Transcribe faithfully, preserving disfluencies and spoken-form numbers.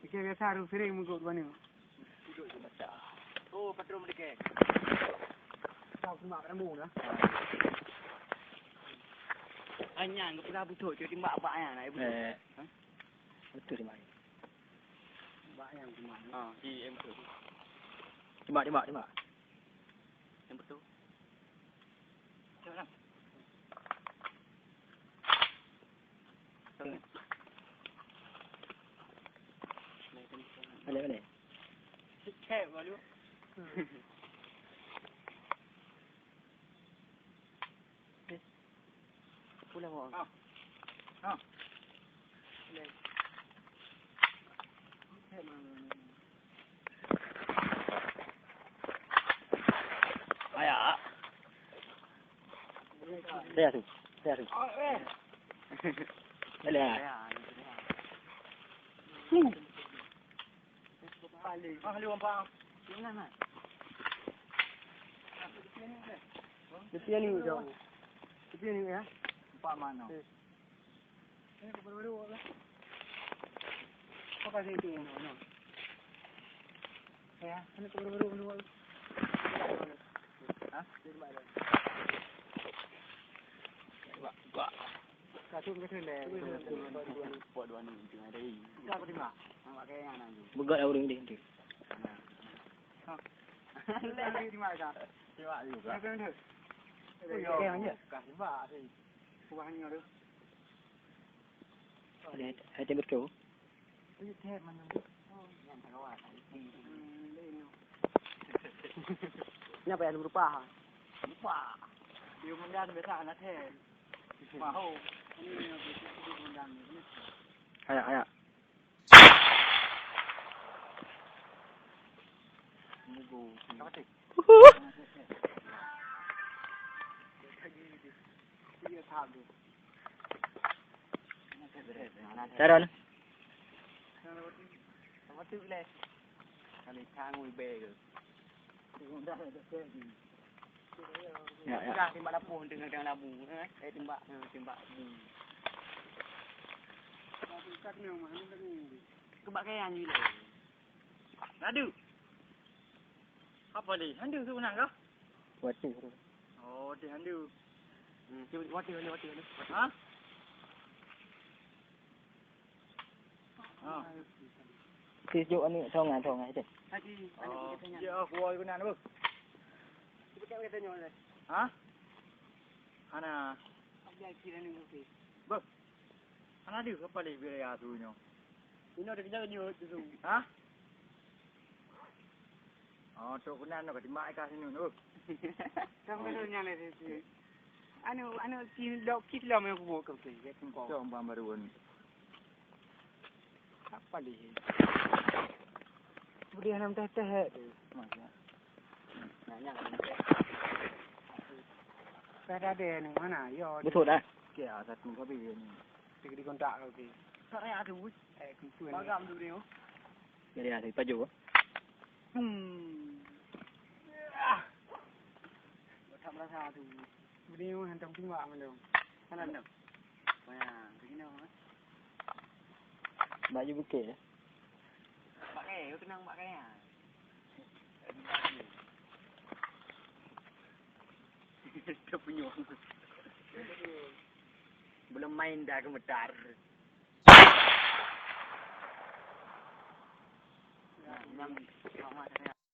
Biasa harus sering mengikut mana? Oh, patron merdeka. Tahu cuma kat Rambung dah. Anyang ke pula betul, cuba timbak bak ayang nak betul. Eh. Ha? Betul timbak. Timbak ayang cuma. Ha, di M tu. Timbak, timbak, timbak. Yang betul. Tengok lah. Balik, balik. Cek baru. Pulang awak. Ah. Ah. Ayak. Saya tu. Saya tu. Boleh ah. Paling. Ah, lu nampak. Mana? Tepi ni jauh. Tepi ni ya. Empat mana? Eh. Ini kau baru-baru lah. Apa sih itu? Ya, ini kau baru-baru. Hah? Dia buat ada. Buat, buat. Kasut ke sini? Buat dua ni, tengah hari. Kita apa terima? Nampak kayak yang anak tu. Begat lah orang dia tu. Nah. Ha. Lagi terima dah. Terima juga. Yang kena tu. Oh, ya. Yang je. Kah sebab tu. Kuahnya tu. Ada, ada betul. Kenapa ya lupa? Lupa. Dia mendan biasa anak saya. Mahu. Ini yang biasa dia mendan. Ayak, ayak. Nunggu. Apa sih? Uhuh. Dia tahu tu. Saron. Ya, ya. Dah tembak lapor dengan labu, eh. Eh, tembak, eh, tembak labu. Tembak kaya ni. Nadu. Apa ni? Handu tu menang kah? Wati. Oh, di handu. Hmm, tu wati, wati, wati, wati. Ha? Ha. Ti jok ni thong ah, thong ah, itu. Haji, oh, ya, kuah guna tu. Cuba kita tanya lah. Ha? Hana. Apa kira ni mesti? Bah. Hana deuh apa lé biaya tu nyoe. Inoe teukeujot nyoe tu. Ha? Oh, trok keunan ka timbak ikan sinoe tu. Kan betul nyan lé tu. Anu, anu si lok kit lom yang kubuk ke betul. Cok umpama baru ni. Apa lé? Boleh nam teh-teh tu. Masa. Nanya kan. Dah ada ni mana? Yo. Betul dah. Okey, ah, satu kali ni. Tiga dikontak kau okey. Tak payah tu. Eh, kumpul. Bagam tu dia. Jadi ada paju. Hmm. Ah. Tak merasa tu. Beri hantam timbak mana? Mana tu? Mana? Begini apa? Baju bukit. Pakai, kau kenang pakai ya. Terpenyuh. Belum main dah gemetar. Nah, enam.